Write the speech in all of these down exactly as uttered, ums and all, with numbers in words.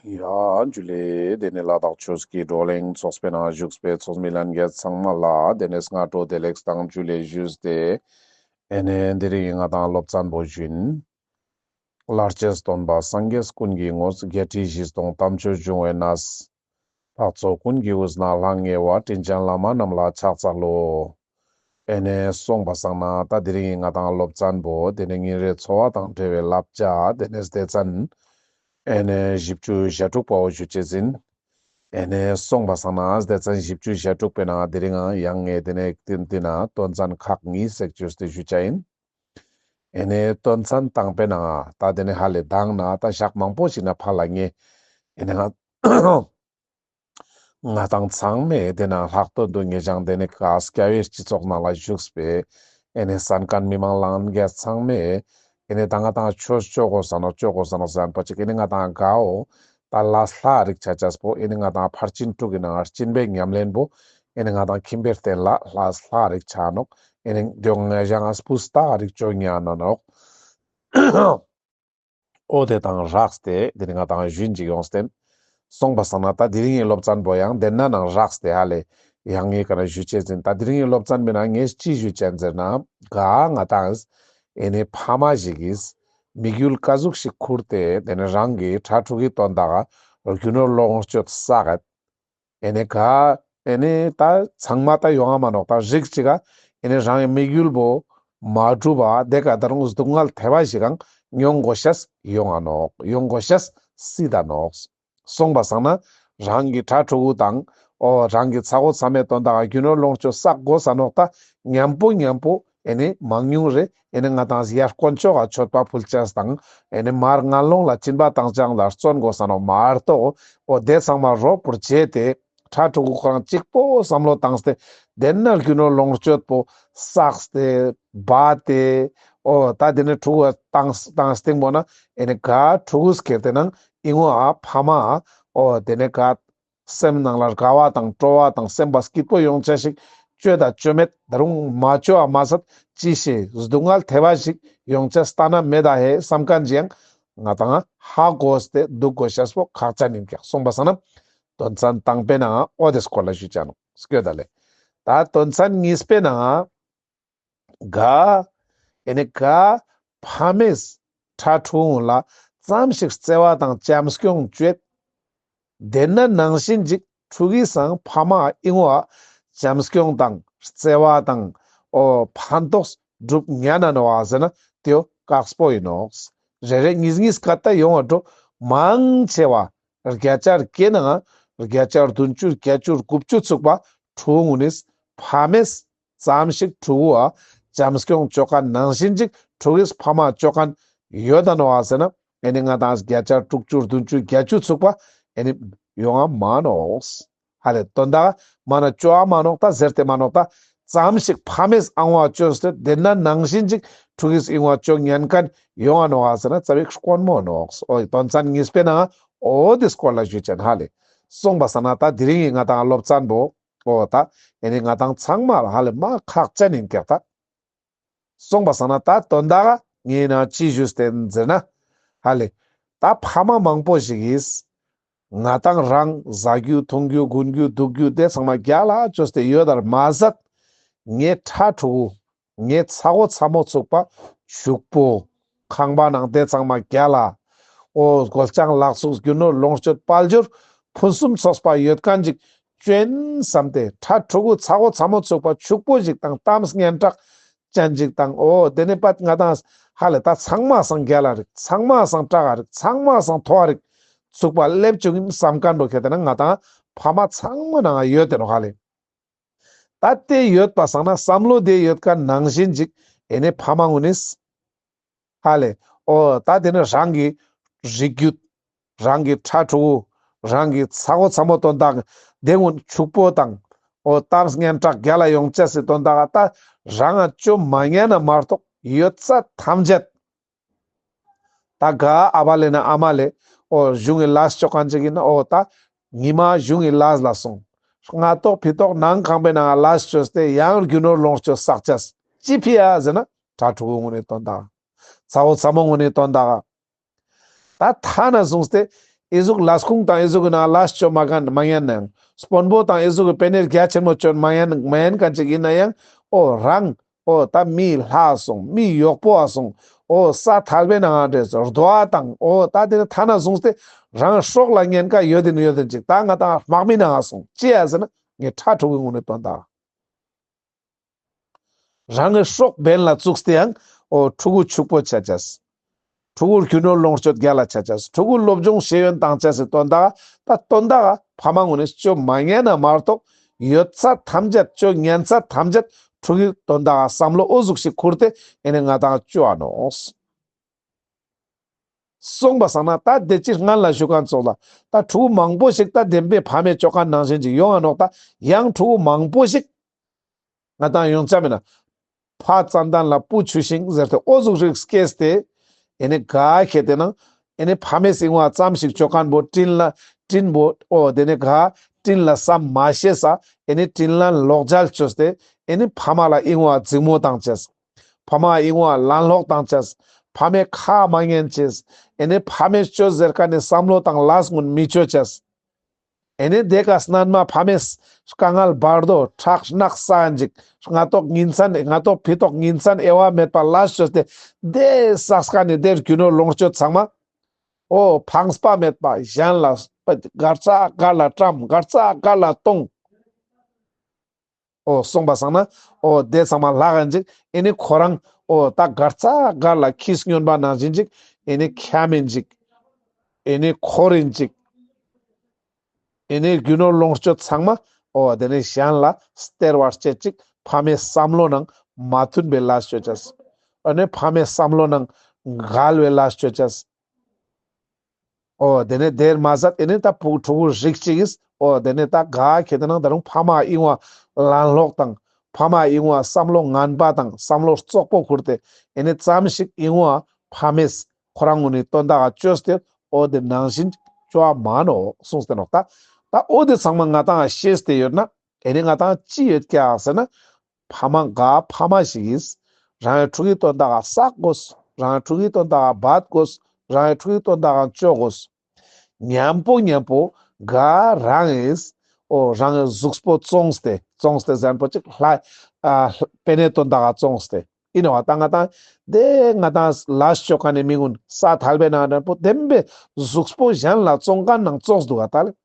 ཡ་ཇུ་ལེ། དེ་ནས་ལ་དྭགས་ཆོས་ཀྱི་བགྲོ་གླེང་ཚོགས་པའི་ནང་བཞུགས་པའི་ཚོགས་མི་ལྷན་རྒྱས་ཚང་མ་ལ་དེ་ནས་སྔ་དྲོ་བདེ་ལེགས་དང་ཇུ་ལེ་ཞུས་ཏེ། ཨེ་ནས་དེ་རིང་ང་དང་སློབ་ཚན་པོ་བཞིན། ལྷར་བཅས་སྟོན་པ་སངས་རྒྱས་ཀུན་གྱི་ངོ་བོ། བརྒྱད་ཁྲི་བཞི་སྟོང་དམ་ཆོས་འབྱུང་བའི་གནས། འཕགས་ཚོགས་ཀུན་གྱི་དབུས་ན་ལྷང་ངེ་བ། དྲིན་ཅན་བླ་མ་རྣམས་ལ་ཕྱག་འཚལ་ལོ། ཨེ་ནས་སོང་པ་སང་ན་ད་དེ་རིང་ང་དང་སློབ་ཚན་པོ་དེ་ནས་ཉིན་རེའི་འཚོ་བ་དང་འབྲེལ་བའི་བསླབ་བྱ་དེ་ནས་སྡེ་ཚན་ཨེ་ནས་བཞི་བཅུ་ཞེ་དྲུག་པའོ་ཞུ་ཅེས་ཡིན། ཨེ་ནས་སོང་པ་སང་ན་སྡེ་ཚན་བཞི་བཅུ་ཞེ་དྲུག་པའི་ནང་དེ་རིང་ཡང་ངས་དེ་ནས་དེ་ན་དོན་ཚན་ཁག་གཉིས་ཟེར་བཅོས་ཏེ་ཞུ་བྱ་ཡིན། ཨེ་ནས་དོན་ཚན་དང་པའི་ནང་ད་དེ་ནས་ཧ་ལས་དང་ན་ད་ཞག་མང་པོ་ཞིག་ན་ཕར་ལ་ངས་ཨེ་ནས་ང་ང་དང་ཚང་མས་དེ་ན་ལྷག་དོན་དུ་ངེད་ཅག་དེ་ནས་ག་སྐྱ་བོའི་སྤྱི་ཚོགས་ནང་ལ་བཞུགས་པའི་ཨེ་ནས་གསན་མཁན་མི་མང་ལྷན་རྒྱས་ཚང་མས་ཨེ་ནས་ད་ང་དང་ཆོས་ཅོ་དགོས་ས་ནོག་ཅོ་དགོས་ས་ནོག་ཟེར་ན་པ་ཅིག་ཨེ་ནས་ང་དང་གའོ་ད་ལ་ལྷ་རིགས་ཆ་ཆས་པོ་ཨེ་ནས་ང་དང་ཕར་ཕྱིན་དྲུག་གི་ནང་སྦྱིན་པའི་ཉམས་ལེན་པོ་ཨེ་ནས་ང་དང་ཁྱིམ་པའི་རྟེན་ལ་ལ་ལྷ་རིགས་ཆ་ནོག། ཨེ་ནས་འདོད་ངེད་ཅག་ང་སྤུས་དག་རིགས་ཅོ་ཉན་ན་ནོག། འོ་དེ་དང་སྦྲགས་ཏེ་དེ་རིང་ང་དང་ཞུན་ཅིག་ཡོངས་ཏེ་སོང་པ་སང་ན་ད་དེ་རིང་ངི་སློབ་ཚན་པོ་ཡང་དེ་ན་ནང་སྦྲགས་ཏེ་ཧ་ལས་ཡང་ངས་ག་ན་ཞུ་ཅེས་ཡིན། ད་དེ་རིང་ངི་སློབ་ཚན་པའི་ནང་ངས་ཅི་ཞུ་ཅེས་ཟེར་ན་ག་ང་དང་ཨེ་ནས་ཕ་མ་ཞིག་གིས་དམིགས་ཡུལ་ཀ་ཟུག་ཞིག་ཁུར་ཏེ་དེ་ནས་རང་གི་ཕྲུ་གུའི་དོན་དག་ག་རྒྱུ་ནོར་ལོངས་སྤྱོད་བསགས་ཨེ་ནས་ག་ཨེ་ནས་ད་ཚང་མ་ད་ཡོང་ང་མ་ནོག། ད་རིགས་ཅིག་ག་ཨེ་ནས་རང་གི་དམིགས་ཡུལ་པོ་མ་འགྲུབ་པ་དེ་ག་ད་རུང་སྡུག་བསྔལ་ཐེ་བ་ཞིག་གང་མྱོང་དགོས་ཤེས་ཡོང་ང་ནོག། ཡོང་དགོས་ཤེས་སྲིད་ད་ནོག། སོང་པ་སང་ན་རང་གི་ཕྲུ་གུ་དང་འོ་རང་གི་ཚ་བོ་ཚ་མོའི་དོན་དག་ག་རྒྱུ་ནོར་ལོངས་སྤྱོད་བསགས་དགོས་ས་ནོག། ད་མཉམ་པོ་མཉམ་པོ་ཨེ་ནས་མང་ཉུང་རེ་ཨེ་ནས་ང་དང་ཡར་དཀོན་མཆོག་ག་མཆོད་པ་ཕུལ་ཅེས་དང་ཨེ་ནས་མར་ངན་སློང་ལ་སྦྱིན་པ་བཏང་ཅེས་ལ་བརྩོན་དགོས་ས་ནོག་མ་གཏོགས་འོ་དེ་ཚང་མ་རོབ་པོ་བརྗེད་དེ་ཕྲུ་གུ་ཁོ་རང་གཅིག་པོ་བསམ་བློ་བཏང་སྟེ་དེ་ན་རྒྱུ་ནོར་ལོངས་སྤྱོད་པོ་བསགས་ཏེ་སྦ་སྟེ་འོ་ད་དེ་ནས་ཕྲུ་གུ་བཏང་བཏང་སྟེ་པོ་ན་ཨེ་ནས་ག་ཕྲུ་གུ་སྐྱེར་ཏེ་ནང་ཨིན་ངོ་ཨ་ཕ་མ་འོ་དེ་ནས་ག་སེམས་ནང་ལ་དགའ་བ་དང་སྤྲོ་བ་དང་སེམས་པ་སྐྱིད་པོ་ཡོང་ཅེས་ཤིག་ཅོ་ད་ཅོ་མེད་ད་རུང་མ་ཅོ་བ་མ་ཟད་ཅི་ཞིག་སྡུག་བསྔལ་ཐེ་བ་ཞིག་ཡོང་ཅེས་ལྟ་ན་མེད་ད་ཧེ་བསམ་མཁན་ཅིག་ཡང་ང་དང་ཧ་གོ་སྟེ་འདུག་དགོས་ཤེས་པོ་ཁག་ཅན་ཡིན་ཀྱག། སོང་པ་སང་ན་དོན་ཚན་དང་པོའི་ནང་འོ་དེ་སྐོར་ལ་ཞུ་ཅེས་ནོག་སྐྱོད་ད་ལེ། ད་དོན་ཚན་གཉིས་པའི་ནང་ག་ཨེ་ནས་ག་ཕ་མས་ཕྲུ་གུ་ལ་ཙམ་ཞིག་བརྩེ་བ་དང་བྱམས་སྐྱོང་ཅོས། དེ་ན་ནང་བཞིན་ཅིག་ཕྲུ་གུས་སང་ཕ་མ་ཨིན་ངོ་བྱམས་སྐྱོང་དང་བརྩེ་བ་དང་འོ་ཕན་ཐོགས་སྒྲུབ་ཉན་ན་ནོག་ཟེར་ན་དེའོ་དཀགས་པོ་ཨིན་ནོག། རེ་རེ་གཉིས་གཉིས་ཀ་ད་ཡོང་བ་འགྲོ་མང་ཆེ་བ་བརྒྱ་ཆ་བརྒྱའི་ནང་བརྒྱ་ཆ་བདུན་ཅུ་བརྒྱད་ཅུ་དགུ་བཅུ་ཚུགས་པ་ཕྲུ་གུ་ནི་ཕ་མས་ཙམ་ཞིག་ཕྲུ་གུའ་བྱམས་སྐྱོང་ཅོ་མཁན་ནང་བཞིན་ཅིག་ཕྲུ་གུས་ཕ་མ་ཅོ་མཁན་ཡོད་ད་ནོག་ཟེར་ན་ཨེ་ནི་ང་དང་བརྒྱ་ཆ་དྲུག་ཅུ་བདུན་ཅུ་བརྒྱད་ཅུ་ཚུགས་པ་ཨེ་ནི་ཡོང་ང་མ་ནོག། ཧ་ལས་དོན་དག་མ་ན་ཅོ་འ་མ་ནོག་ད་ཟེར་ཏེ་མ་ནོག་ད་ཙམ་ཞིག་ཕ་མས་ཨང་བ་ཅོས་ཏེ་དེ་ན་ནང་བཞིན་ཅིག་ཕྲུ་གུས་ཨིང་བ་ཅོ་ཉན་མཁན་ཡོང་ང་ནོག་ཟེར་ན་ཙ་པིག་དཀོན་མོ་ནོག། འོ་དོན་ཚན་གཉིས་པའི་ནང་འོ་དེ་སྐོར་ལ་ཞུ་ཅེས་ཧ་ལས། སོང་པ་སང་ན་ད་དེ་རིང་གི་ང་དང་སློབ་ཚན་པོ་འོ་ད་ཨེ་ནི་ང་དང་ཚང་མ་ལ་ཧ་ལས་མ་ཁག་ཅན་ཡིན་ཀྱག་ད། སོང་པ་སང་ན་ད་དོན་དག་ངས་ན་ཅི་ཞུས་ཏེ་ཟེར་ན་ཧ་ལས་ད་ཕ་མ་མང་པོ་ཞིག་གིས་ང་དང་རང་ཟ་རྒྱུ་འཐུང་རྒྱུ་གོན་རྒྱུ་འདུག་རྒྱུ་དེ་ཚང་མ་རྒྱལ་ལ་ཅོས་ཏེ་ཡོད་དར་མ་ཟད་ངའི་ཕྲུ་གུ་ངའི་ཚ་བོ་ཚ་མོ་ཚུགས་པ་ཕྱུག་པོ་ཁང་པ་ནང་དེ་ཚང་མ་རྒྱལ་ལ་འོ་གོལ་ལྕང་ལག་ཚུགས་རྒྱུ་ནོར་ལོངས་སྤྱོད་དཔལ་འབྱོར་ཕུན་སུམ་ཚོགས་པ་ཡོད་མཁན་ཅིག་ཅོ་ཨིན་བསམ་སྟེ་ཕྲུ་གུ་ཚ་བོ་ཚ་མོ་ཚུགས་པ་ཕྱུག་པོ་ཞིག་དང་གཏམ་སྙན་གྲགས་ཅན་ཅིག་དང་འོ་དེ་ནས་པད་ང་དང་ཧ་ལས་ད་ཚང་མ་སང་རྒྱལ་ལ་རིགས་ཚང་མ་སང་དྲག་ག་རིགས་ཚང་མ་སང་མཐོ་བ་རིགས་ཚུགས་པ་སླེབས་བཅུག་ཨིན་བསམ་མཁན་པོ་ཁྱེད་དེ་ན་ང་དང་ཕ་མ་ཚང་མ་ནང་ཡོད་དེ་ནོག་ཧ་ལས། ད་དེ་ཡོད་པ་སང་ན་བསམ་བློ་དེ་ཡོད་མཁན་ནང་བཞིན་ཅིག་ཨེ་ནི་ཕ་མ་གུན་ནིས་ཧ་ལས་འོ་ད་དེ་ནི་རང་གི་རིགས་རྒྱུད་རང་གི་ཕྲུ་གུ་རང་གི་ཚ་བོ་ཚ་མོ་དོན་དག་དེ་གུན་ཕྱུག་པོ་དང་འོ་གཏམ་སྙན་གྲགས་རྒྱལ་ལ་ཡོང་ཅེས་སི་དོན་དག་ད་རང་ང་ཅོ་མ་ཉན་ན་མ་གཏོགས་ཡོད་ཚད་ཐམས་ཅད་ད་ག་ཨ་བ་ལེ་ན་ཨ་མ་ལེ་འོ་གཞུང་གི་ལས་ཅོ་མཁན་ཅིག་ཨིན་ན་འོ་ད་ཉི་མ་གཞུང་གི་ལས་ལ་སོང་སྔ་ཏོག་ཕི་ཏོག་ནང་ཁང་པའི་ནང་ལས་ཅོས་ཏེ་ཡང་རྒྱུ་ནོར་ལོངས་སྤྱོད་བསགས་ཅེས་ཅི་ཕི་ཡ་ཟེར་ན་ཕྲུ་གུ་གུན་ནི་དོན་དག་ཚ་བོ་ཚ་མོ་གུན་ནི་དོན་དག་ད་ཐ་ན་བཟུང་སྟེ་ ཨི་ཟུག་ལས་ཁུངས་དང་ཨི་ཟུག་གི་ནང་ལས་ཅོ་མ་ཉན་མ་ཉན་ནའང་། དཔོན་པོ་དང་ཨི་ཟུག་གི་པེ་ནེ་རྒྱ་ཆེན་མོ་ཅོ་མ་ཉན་མ་ཉན་མཁན་ཅིག་ཡིན་ནའང་། འོ་རང་འོ་ད་མི་ལྷག་སོང་མི་ཡོག་པོ་ཨ་སོང་། འོ་ས་ཐལ་བའི་ནང་འདྲེས་རྡོ་ཨ་དང་འོ་ད་དེ་ནི་ཐ་ན་བཟུང་སྟེ་རང་སྲོག་ལ་ཉེན་ཁ་ཡོད་དེ་ནི་ཡོད་དེ་ཅིག་ད་ང་ཏང་དམག་མི་ནང་ཨ་སོང་ཅི་ཡ་ཟེར་ན་ངས་ཁྲ་ཕྲུ་གུའི་ངོ་ནས་དོན་དག་རང་གི་སྲོག་འབེན་ལ་བཙུགས་ཏེ་ཡང་འོ་ཕྲུ་གུ་ཕྱུག་པོ་ཆ་ཅེས། ཕྲུ་གུར་རྒྱུ་ནོར་ལོངས་སྤྱོད་རྒྱལ་ལ་ཆ་ཅེས། ཕྲུ་གུ་སློབ་སྦྱོང་ཤེས་ཡོན་བཏང་ཅེས་སི་དོན་དག་ད་དོན་དག་ཕ་མ་ངོས་ནས་ཅོ་མ་ཉན་ན་མ་གཏོགས་ཡོད་ཚད་ཐམས་ཅད་ཅོ་ཉན་ཚད་ཐམས་ཅད་ཕྲུ་གུའི་དོན་དག་བསམ་བློ་འོ་ཟུག་ཞིག་ཁུར་ཏེ་ཨེ་ནི་ང་ཏང་ཅོ་ཨ་ནོག་སོང་པ་སང་ན་ད་དེ་ཅི་སྔན་ལ་ཞུ་མཁན་ཙོགས་ལ་ད་ཕྲུ་གུ་མང་པོ་ཞིག་ད་བདེན་པའི་ཕ་མས་ཅོ་མཁན་ནང་བཞིན་ཅིག་ཡོང་ང་ནོག་ད་ཡང་ཕྲུ་གུ་མང་པོ་ཞིག་ང་ཏང་ཡོང་ཆ་མེད་ན། ཕ་ཙན་དན་ལ་བུ་ཆུ་ཤིང་ཟེར་ཏེ་འོ་ཟུག་རིགས་སྐྱེས་ཏེ། ཨེ་ནི་ག་ཁེ་ཏེ་ན། ཨེ་ནི་ཕ་མས་ཨིན་བ་ཙམ་ཞིག་ཅོ་མཁན་པོ་དྲིན་ལ་དྲིན་པོ་འོ་དེ་ནི་ག་དྲིན་ལ་བསམ་མ་ཤེས་ས། ཨེ་ནི་དྲིན་ལན་ལོག་འཇལ་ཅོས་ཏེ། ཨེ་ནི་ཕ་མ་ལ་ཨིན་བ་འཛིང་མོ་བཏང་ཅེས། ཕ་མ་ཨིན་བ་ལན་ལོག་བཏང་ཅེས། ཕ་མའི་ཁ་མ་ཉན་ཅེས། ཨེ་ནི་ཕ་མས་ཅོ་ཟེར་མཁན་ནི་བསམ་བློ་དང་ལས་ངན་མི་ཅོ་ཅེས། ཨེ་ནི་དེ་ཀ་སྣན་མ་ཕ་མས་དཀའ་ངལ་བར་དོ་ཁྲག་རྣག་སག་ཅིག་སྔ་ཐོག་ཉིན་མཚན་སྔ་ཐོག་ཕི་ཐོག་ཉིན་མཚན་དབྱེ་བ་མེད་པ་ལས་ཅོས་ཏེ་དེ་སག་མཁན་ནི་དེ་རྒྱུ་ནོར་ལོངས་སྤྱོད་ཚང་མ། འོ་ཕངས་པ་མེད་པ་གཞན་ལ་གར་ཚ་གར་ལ་བཀྲམ་གར་ཚ་གར་ལ་གཏོང་། འོ་སོང་པ་སང་ན་འོ་དེ་ཚང་མ་ལྷག་ཡིན་ཅིག་ཨེ་ནི་ཁོ་རང་འོ་ད་གར་ཚ་གར་ལ་ཁྱི་སྨྱོན་པ་ནང་བཞིན་ཅིག་ཨེ་ནི་འཁྱམ་ཡིན་ཅིག་ཨེ་ནི་འཁོར་ཡིན་ཅིག་ཨེ་ནི་རྒྱུ་ནོར་ལོངས་སྤྱོད་ཚང་མ་འོ་དེ་ནི་གཞན་ལ་སྟེར་བར་བྱེད་ཅིག་ཕ་མའི་བསམ་བློ་ནང་མ་མཐུན་པའི་ལས་ཅོ་ཅེས། ཨེ་ནི་ཕ་མའི་བསམ་བློ་ནང་འགལ་བའི་ལས་ཅོ་ཅེས། འོ་དེ་ནས་དེར་མ་ཟད་ཨེ་ནི་ད་ཕྲུ་གུ་རིགས་གཅིག་གིས་འོ་དེ་ནས་ད་ག་ཁེ་ཏེ་ན་ད་རུང་ཕ་མ་ཨིན་བ་ལན་ལོག་དང་ཕ་མ་ཨིན་བ་བསམ་བློ་ངན་པ་དང་བསམ་བློ་རྩོག་པོ་ཁུར་ཏེ་ཨེ་ནི་ཙམ་ཞིག་ཨིན་བ་ཕ་མས་ཁོ་རང་ངོས་ནས་དོན་དག་ཅོས་ཏེ་འོ་དེ་ནང་བཞིན་ཅོ་བ་མ་ནོག་གསུངས་ཏེ་ནོག་ད་ད་འོ་དེ་ཚང་མ་ང་ཏང་ཤེས་ཏེ་ཡོད་ན་ཨེ་ནི་ང་ཏང་ཅི་ཡོད་ཀྱག་ཟེར་ན། ཕ་མ་ག་ཕ་མ་ཞིག་གིས་རང་གི་ཕྲུ་གུའི་དོན་དག་ག་བསག་དགོས། རང་གི་ཕྲུ་གུའི་དོན་དག་ག་འབད་དགོས། རང་གི་ཕྲུ་གུའི་དོན་དག་ག་ཅོ་དགོས། མཉམ་པོ་མཉམ་པོ་ག་རང་གིས་འོ་རང་གི་གཟུགས་པོ་བཙོངས་ཏེ་བཙོངས་ཏེ་ཟེར་མཁན་པོ་ཅིག་ལྷ་ཨ་པེ་ནེ་དོན་དག་ག་བཙོངས་ཏེ་ཨིན་ནོག་ད་ང་ཏང་དེ་ང་ཏང་ལས་ཅོ་མཁན་ནི་མི་ངུན་ས་ཐལ་བའི་ནང་ན་པོ་བདེན་པའི་གཟུགས་པོ་གཞན་ལ་བཙོང་མཁན་ནང་བཙོངས་འདུག་ག་ད་ལེ།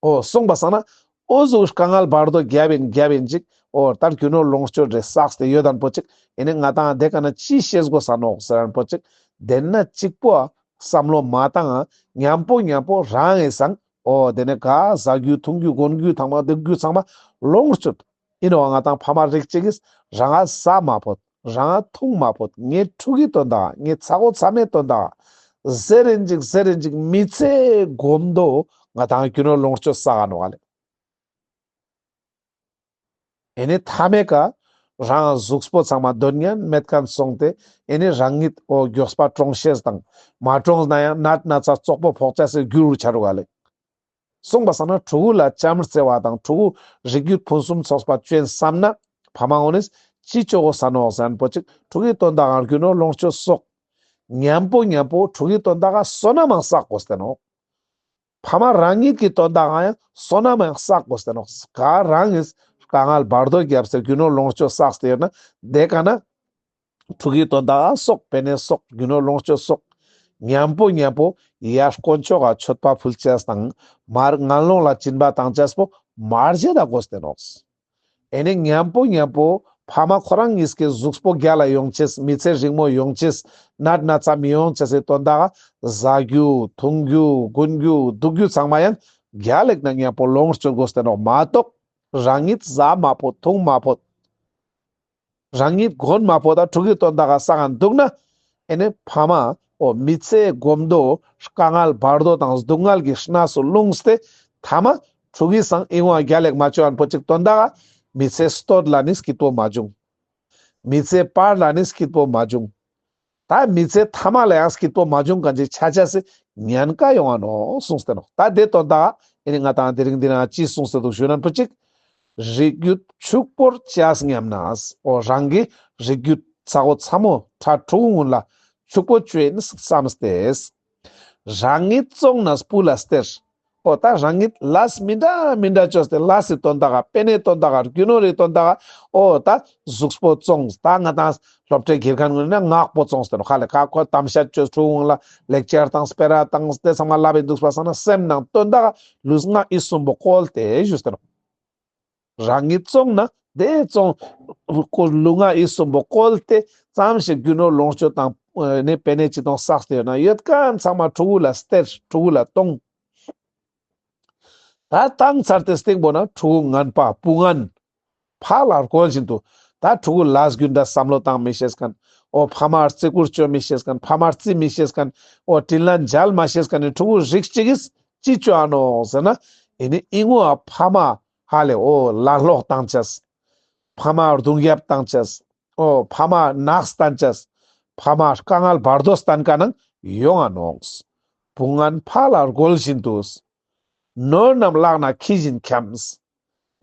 འོ་སོང་པ་སང་ན་འོ་ཟུག་དཀའ་ངལ་བར་དོ་རྒྱབ་ཡིན་རྒྱབ་ཡིན་ཅིག་འོ་ད་རྒྱུ་ནོར་ལོངས་སྤྱོད་རེ་བསགས་ཏེ་ཡོད་དན་པོ་ཅིག་ཨེ་ནི་ང་ཏང་དེ་ཀ་ན་ཅི་ཤེས་དགོས་ས་ནོག་ཟེར་དན་པོ་ཅིག་དེ་ན་གཅིག་པོ་བསམ་བློ་མ་བཏང་ང་མཉམ་པོ་མཉམ་པོ་རང་ངི་སང་འོ་དེ་ནས་ག་ཟ་རྒྱུ་འཐུང་རྒྱུ་གོན་རྒྱུ་ཚང་མ་སྡིག་རྒྱུ་ཚང་མ་ལོངས་སྤྱོད། ཨིན་ནོག་ང་ཏང་ཕ་མ་རིགས་གཅིག་གིས་རང་ང་ཟ་མ་ཕོད། རང་ང་འཐུང་མ་ཕོད། ངའི་ཕྲུ་གུའི་དོན་དག་ངའི་ཚ་བོ་ཚ་མོའི་དོན་དག་ཟེར་རིན་ཅིག་ཟེར་རིན་ཅིག་མི་ཚེ་གོམ་དོ་ང་ཏང་རྒྱུ་ནོར་ལོངས་སྤྱོད་བསགས་ནོག་ལེ། ཨེ་ནི་མཐའ་མའི་ཀ་རང་གཟུགས་པོ་ཚང་མ་དོན་ཉན་མེད་མཁན་སོང་སྟེ་ཨེ་ནི་རང་ཉིད་འོ་མགྱོགས་པ་གྲོངས་ཤེས་དང་མ་གྲོངས་ན་ཡང་ནད་ན་ཚ་རྩོག་པོ་ཕོག་ཅེས་སི་རྒྱུ་རུ་ཆ་རུག་ག་ལེ། སོང་པ་སང་ན་ཕྲུ་གུ་ལ་ལྕམ་རྩེ་བ་དང་ཕྲུ་གུ་རིགས་རྒྱུད་ཕུན་སུམ་ཚོགས་པ་ཅོ་ཡིན་བསམ་ན་ཕ་མ་ངོས་ནས་ཅི་ཅོ་དགོས་ས་ནོག་ཟེར་ན་པོ་ཅིག་ཕྲུ་གུའི་དོན་དག་ག་རྒྱུ་ནོར་ལོངས་སྤྱོད་བསགས། མཉམ་པོ་མཉམ་པོ་ཕྲུ་གུའི་དོན་དག་ག་བསོད་ནམས་མང་བསགས་དགོས་ཏེ་ནོག་ཕ་མ་རང་ཉིད་ཀྱི་དོན་དག་ག་ཡང་བསོད་ནམས་མང་བསགས་དགོས་ཏེ་ནོག་ག་རང་གིས་དཀའ་ངལ་བར་དོ་རྒྱབ་སྟེ་རྒྱུ་ནོར་ལོངས་སྤྱོད་བསགས་ཏེ་ཡོད་ན་དེ་ཀ་ན་ཕྲུ་གུའི་དོན་དག་ག་བསགས། པེ་ནེ་བསགས། རྒྱུ་ནོར་ལོངས་སྤྱོད་བསགས། མཉམ་པོ་མཉམ་པོ་ཡར་དཀོན་མཆོག་ག་མཆོད་པ་ཕུལ་ཅེས་དང་མར་ངན་སློང་ལ་སྦྱིན་པ་བཏང་ཅེས་པོ་མ་བརྗེད་ད་དགོས་ཏེ་ནོག་ཨེ་ནི་མཉམ་པོ་མཉམ་པོ་ཕ་མ་ཁོ་རང་ཉིད་ཀྱི་གཟུགས་པོ་རྒྱལ་ལ་ཡོང་ཅེས་མི་ཚེ་རིང་མོ་ཡོང་ཅེས་ནད་ན་ཚ་མི་ཡོང་ཅེས་སི་དོན་དག་ག་ཟ་རྒྱུ་འཐུང་རྒྱུ་གོན་རྒྱུ་འདུག་རྒྱུ་ཚང་མ་ཡང་རྒྱལ་ལ་ཡིན་ན་མཉམ་པོ་ལོངས་སྤྱོད་དགོས་ཏེ་ནོག་མ་གཏོགས་རང་ཉིད་ཟ་མ་ཕོད་འཐུང་མ་ཕོད། རང་ཉིད་གོན་མ་ཕོད་ད་ཕྲུ་གུའི་དོན་དག་ག་བསགས་ན་འདུག་ན། ཨེ་ནི་ཕ་མ་འོ་མི་ཚེ་གོམ་དོ་དཀའ་ངལ་བར་དོ་དང་སྡུག་བསྔལ་གྱི་གནས་སུ་ལྷུང་སྟེ་ཐ་མ་ཕྲུ་གུའི་སང་ཨིན་བ་རྒྱལ་ལ་མ་ཅོ་ཨན་པོ་ཅིག་དོན་དག་ག་མི་ཚེ་སྟོད་ལ་ནི་སྐྱིད་པོ་མ་བྱུང་། མི་ཚེ་བར་ལ་ནི་སྐྱིད་པོ་མ་བྱུང་། ད་མི་ཚེ་ཐ་མ་ལ་ཡང་སྐྱིད་པོ་མ་བྱུང་མཁན་ཅིག་ཆ་ཆ་སི་ཉེན་ཁ་ཡོང་ང་ནོག་གསུངས་ཏེ་ནོག་ད་དེ་དོན་དག་ཨེ་ནི་ང་ཏང་དེ་རིང་འདི་ན་ཅི་གསུངས་ཏེ་འདུག་ཞུ་ན་པོ་ཅིག་རིགས་རྒྱུད་ཕྱུག་པོར་བྱས་སྙམ་ན། འོ་རང་གི་རིགས་རྒྱུད་ཚ་བོ་ཚ་མོ་ཕྲུ་གུ་ངུན་ལ་ཕྱུག་པོ་ཅོ་ཡིན་བསམས་ཏེ། རང་ཉིད་བཙོང་ན་བུ་ལ་སྟེར། འོ་ད་རང་ཉིད་ལས་མི་འདྲ་མི་འདྲ་བཅོས་ཏེ་ལས་སི་དོན་དག་ག་པེ་ནེ་དོན་དག་ག་རྒྱུ་ནོར་རི་དོན་དག་ག་འོ་ད་གཟུགས་པོ་བཙོང་། ད་ང་དང་སློབ་གྲྭའི་དགེ་རྒན་ངོས་ན་ངག་པོ་བཙོང་སྟེ་ནོག་ཧ་ལེ། ཁ་ཁོ་གཏམ་བཤད་བཅོས་ཕྲུ་གུ་ལ་ལེག་ཅར་དང་སྤེ་ར་དང་དེ་ཚང་མ་ལབ་ཡིན་འདུག་པ་སང་ན་སེམས་ནང་དོན་དག་ག་ལུས་ངག་ཡིད་གསུམ་པོ་བཀོལ་ཏེ་ཞུས་ཏེ་ནོག། རང་ཉིད་བཙོང་ན་དེ་བཙོང་ལུས་ངག་ཡིད་གསུམ་པོ་བཀོལ་ཏེ་ཙམ་ཞིག་རྒྱུ་ནོར་ལོངས་སྤྱོད་དང་ཨེ་ནི་པེ་ནེ་ཅི་དང་བསགས་ཏེ་ཡོད་ན་ཡོད་མཁན་ཚང་མ་ཕྲུ་གུ་ལ་སྟེར། ཕྲུ་གུ་ལ་གཏོང་། ད་བཏང་ཚར་ཏེ་སྟེང་པོ་ན་ཕྲུ་གུ་ངན་པ་བུ་ངན་ཕ་ལ་རྒོལ་བཞིན་དུ་ད་ཕྲུ་གུ་ལས་རྒྱུ་འདྲ་བསམ་བློ་བཏང་མི་ཤེས་མཁན། འོ་ཕ་མ་བརྩི་བཀུར་བཅོ་མི་ཤེས་མཁན། ཕ་མ་བརྩི་མི་ཤེས་མཁན། འོ་དྲིན་ལན་འཇལ་མ་ཤེས་མཁན་ནི་ཕྲུ་གུ་རིགས་གཅིག་གིས་ཅི་བཅོ་ཨ་ནོག་ཟེར་ན། ཨེ་ནི་ཨི་ངོ་ཨ་ཕ་མ་ཧ་ལེ་འོ་ལ་ལོག་བཏང་ཅེས། ཕ་མ་རྡུང་རྒྱབ་བཏང་ཅེས། འོ་ཕ་མ་ནག་བསྟན་ཅེས། ཕ་མ་དཀའ་ངལ་བར་དོ་བསྟན་མཁན་ནང་ཡོང་ང་ནོག། བུ་ངན་ཕ་ལ་རྒོལ་བཞིན་དུ། ནོར་རྣམས་བརླག་ན་ཁྱི་བཞིན་འཁྱམས།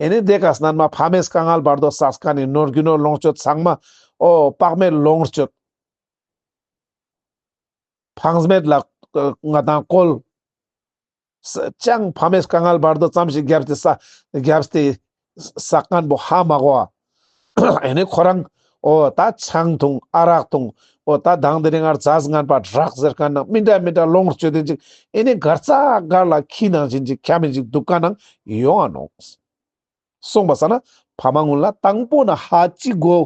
ཨེ་ནི་དེ་ག་སྣན་མ་ཕ་མས་དཀའ་ངལ་བར་དོ་བསགས་མཁན་ནི་ནོར་རྒྱུ་ནོར་ལོངས་སྤྱོད་ཚང་མ་འོ་དཔག་མེད་ལོངས་སྤྱོད་ཕངས་མེད་ལ་ང་དང་བཀོལ། ཅང་ཕ་མས་དཀའ་ངལ་བར་དོ་ཙམ་ཞིག་བརྒྱབ་སྟེ་ས་བརྒྱབ་སྟེ་བསགས་མཁན་པོ་ཧ་མ་གོ་བ། ཨེ་ནི་ཁོ་རང་འོ་ད་ཆང་འཐུང་ཨ་རག་འཐུང་འོ་ད་དང་དེ་རིང་ངར་ཛ་ཟ་ངན་པ་ཌྲག་ཟེར་མཁན་ནང་མི་འདྲ་མི་འདྲ་ལོངས་སྤྱོད་དེ་ཅིག་ཨེ་ནི་གར་ས་གར་ལ་ཁྱི་ནང་བཞིན་ཅིག་འཁྱམ་མི་ཅིག་འདུག་མཁན་ནང་ཡོང་ང་ནོག། སོང་པ་སང་ན་ཕ་མ་ངུན་ལ་དང་པོ་ན་ཧ་ཅི་གོ་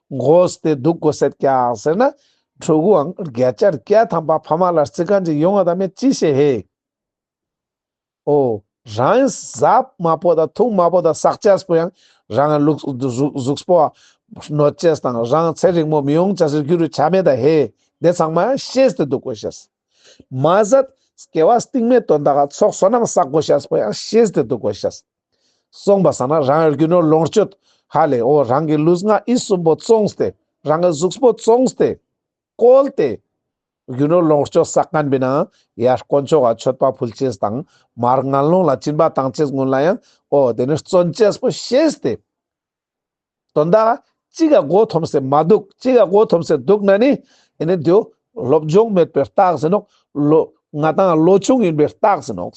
གོ་སྟེ་འདུག་གོ་སེད་ཀྱག་ཟེར་ན། ཕྲུ་གུའང་བརྒྱ་ཆ་བརྒྱ་ཐམ་པ་ཕ་མ་ལ་བརྩི་མཁན་ཅིག་ཡོང་ང་ད་མེད་ཅི་ཤེས་ཧེ། འོ། རང་ཟ་མ་པོ་དང་འཐུང་མ་པོ་དང་བསགས་ཅེས་པོ་ཡང་རང་ལུགས་གཟུགས་གཟུགས་པོ་གནོད་ཅེས་དང་རང་ཚེ་རིང་མོ་མི་ཡོང་ཅེས་སི་རྒྱུ་རུ་ཆ་མེད་ད་ཧེ། དེ་ཚང་མ་ཡང་ཤེས་ཏེ་འདུག་གོ་ཤེས། མ་ཟད་སྐྱེ་བ་སྟིང་མའི་དོན་དག་ག་ཚོགས་བསོད་ནམས་བསགས་དགོས་ཤེས་པོ་ཡང་ཤེས་ཏེ་འདུག་གོ་ཤེས། སོང་པ་སང་ན་རང་གི་རྒྱུ་ནོར་ལོངས་སྤྱོད་ཧ་ལེ་འོ་རང་གི་ལུས་ངག་ཡིད་གསུམ་པོ་བཙོངས་ཏེ་རང་གི་གཟུགས་པོ་བཙོངས་ཏེ་བཀོལ་ཏེ་རྒྱུ་ནོར་ལོངས་སྤྱོད་བསགས་མཁན་པའི་ནང་ཡར་དཀོན་མཆོག་ག་མཆོད་པ་ཕུལ་ཅེས་དང་མར་ངན་སློང་ལ་སྦྱིན་པ་བཏང་ཅེས་ངུན་ལ་ཡང་འོ་དེ་ནི་བརྩོན་ཅེས་པོ་ཤེས་ཏེ། དོན་དག་གཅིག་ག་མགོ་འཐོམས་སེ་མ་འདུག། གཅིག་ག་མགོ་འཐོམས་སེ་འདུག་ན་ནི་ཨེ་ནི་དེའོ་སློབ་སྦྱོང་མེད་པའི་རྟགས་ཟེར་ནོག། ལོ་ང་དང་ལོ་ཆུང་ཡིན་པའི་རྟགས་ཟེར་ནོག།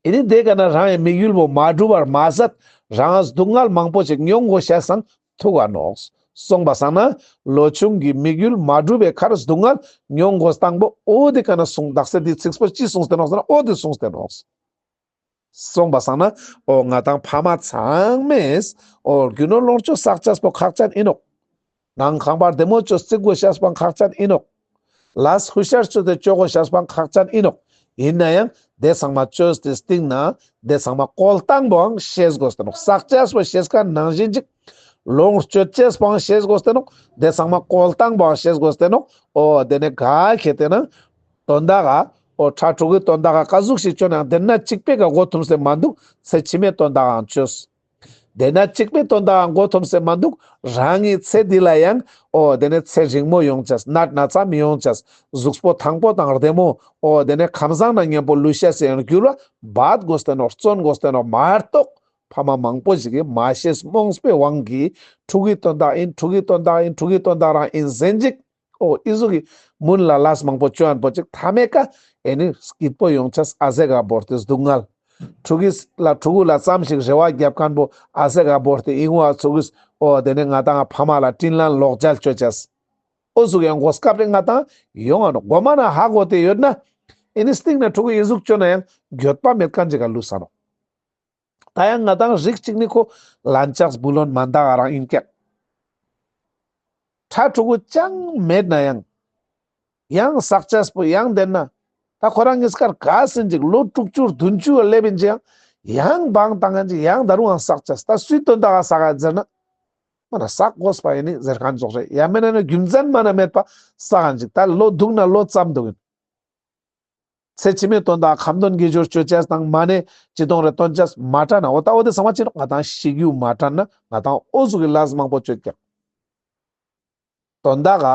ཨེ་ནི་དེ་ག་ན་རང་གི་དམིགས་ཡུལ་བོ་མ་འགྲུབ་པར་མ་ཟད་རང་སྡུག་བསྔལ་མང་པོ་ཞིག་མྱོང་དགོས་ཤེས་སང་ཐུག་ག་ནོག། སོང་པ་སང་ན་ལོ་ཆུང་གི་དམིགས་ཡུལ་མ་འགྲུབ་པའི་ཁར་སྡུག་བསྔལ་མྱོང་དགོས་སྟངས་པོ་འོ་དེ་ག་ན་གསུངས། དག་ས་དེ་ཚིགས་པོ་ཅི་གསུངས་ཏེ་ནོག་ཟེར་ན་འོ་དེ་གསུངས་ཏེ་ནོག། སོང་པ་སང་ན་འོ་ང་དང་ཕ་མ་ཚང་མས་འོ་རྒྱུ་ནོར་ལོངས་སྤྱོད་བསགས་ཅེས་པོ་ཁག་ཅན་ཡིན་ནོག། ནང་ཁང་པ་བདེ་མོ་ཅོ་རྩིག་དགོས་ཤེས་པོ་ཁག་ཅན་ཡིན་ནོག། ལས་ཧུ་ཤར་ཅོས་ཏེ་ཅོ་དགོས་ཤེས་པོ་ཁག་ཅན་ཡིན་ནོག། ཡིན་ན་ཡང་དེ་ཚང་མ་ཅོས་ཏེ་སྟིང་ན་དེ་ཚང་མ་བཀོལ་སྟངས་པོའང་ཤེས་དགོས་ཏེ་ནོག། བསགས་ཅེས་པོ་ཤེས་མཁན་ནང་བཞིན་ཅིག་ལོངས་སྤྱོད་ཅེས་པོའང་ཤེས་དགོས་ཏེ་ནོག། དེ་ཚང་མ་བཀོལ་སྟངས་པོའང་ཤེས་དགོས་ཏེ་ནོག། འོ་དེ་ནས་ག་ཁེ་ཏེ་ན་དོན་དག་ག་འོ་ཕྲུ་གུའི་དོན་དག་ག་ག་ཟུག་ཞིག་ཅོ་ན་ཡང་དེ་ན་གཅིག་པའི་ག་མགོ་འཐོམས་སེ་མ་འདུག། ཚེ་ཕྱི་མའི་དོན་དག་གའང་ཅོས། དེ་ན་གཅིག་པའི་དོན་དག་ག་མགོ་འཐོམས་སེ་མ་འདུག། རང་གི་ཚེ་འདི་ལ་ཡང་འོ་དེ་ནས་ཚེ་རིང་མོ་ཡོང་ཅེས། ནད་ན་ཚ་མི་ཡོང་ཅེས། གཟུགས་པོ་ཐང་པོ་དང་བདེ་མོ་འོ་དེ་ནས་ཁམས་བཟང་ན་མཉམ་པོ་ལུས་ཤེས་སི་ཡང་འགྱུར་བ་འབད་དགོས་ཏེ་ནོག། བརྩོན་དགོས་ཏེ་ནོག་མ་གཏོགས། ཕ་མ་མང་པོ་ཞིག་གིས་མ་ཤེས་རྨོངས་པའི་དབང་གིས་ཕྲུ་གུའི་དོན་དག་ཡིན། ཕྲུ་གུའི་དོན་དག་ཡིན། ཕྲུ་གུའི་དོན་དག་རང་ཡིན་ཟེར་ཅིག། འོ་ཨི་ཟུག་གི་མུན་ལ་ལས་མང་པོ་ཅོ་ཨན་པོ་ཅིག་མཐའ་མའི་ཀ་ཨེ་ནི་སྐྱིད་པོ་ཡོང་ཅེས་ཨ་ཟེ་ག་བོར་ཏེ་སྡུག་བསྔལ། ཕྲུ་གུ་ལ་ཕྲུ་གུ་ལ་ཙམ་ཞིག་རེ་བ་རྒྱབ་མཁན་པོ་ཨ་ཟེ་ག་བོར་ཏེ་ཨི་ངོ་ཨ་ཚུགས་གིས་འོ་དེ་ནས་ང་དང་ཕ་མ་ལ་དྲིན་ལན་ལོག་འཇལ་ཅོ་ཅེས། འོ་ཟུག་ཡང་གོ་སྐབས་རེ་ང་དང་ཡོང་ང་ནོག། གོ་མ་ན་ཧ་གོ་སྟེ་ཡོད་ན་ཨེ་ནི་སྟིང་ན་ཕྲུ་གུ་ཨི་ཟུག་ཅོ་ན་ཡང་འགྱོད་པ་མེད་མཁན་ཅིག་ག་ལུས་ས་ནོག། ད་ཡང་ང་དང་རིགས་གཅིག་ནི་ཁོ་ལན་ཆགས་བུ་ལོན་མན་ད་ག་རང་ཡིན་ཀྱག། ཕྲུ་གུ་ཅང་མེད་ན་ཡང་ཡང་བསགས་ཅེས་པོ་ཡང་ལྡན་ན་ད་ཁོ་རང་ངི་སྐར་ག་ཟིན་ཅིག་ལོ་དྲུག་ཅུ་བདུན་ཅུ་བ་སླེབས་ཡིན་ཅིག་ཡང་ཡང་བང་བཏང་ཡིན་ཅིག་ཡང་ད་རུང་ཡང་བསགས་ཅེས། ད་སུའི་དོན་དག་ག་བསགས་ཡིན་ཟེར་ན་མ་ན་བསགས་དགོས་པ་ཡིན་ནི་ཟེར་མཁན་ཙོགས་རེད། ཡང་མེད་ན་ན་རྒྱུ་མཚན་མ་ན་མེད་པ་བསགས་ཡིན་ཅིག། ད་ལོ་སྡུག་ན་ལོ་ཙམ་སྡུག་ཡིན། ཚེ་ཕྱི་མའི་དོན་དག་ཁ་འདོན་དགེ་སྦྱོར་ཅོ་ཅེས་དང་མ་ཎི་ཅི་གཏོང་རེ་འདོན་ཅེས་མ་དྲན་ན་འོ་ད་འོ་དེ་ཚང་མ་ཅི་ནོག། ང་དང་ཤི་རྒྱུ་མ་དྲན་ན་ང་དང་འོ་ཟུག་གི་ལས་མང་པོ་ཅོ་ཀྱག། དོན་དག་ག་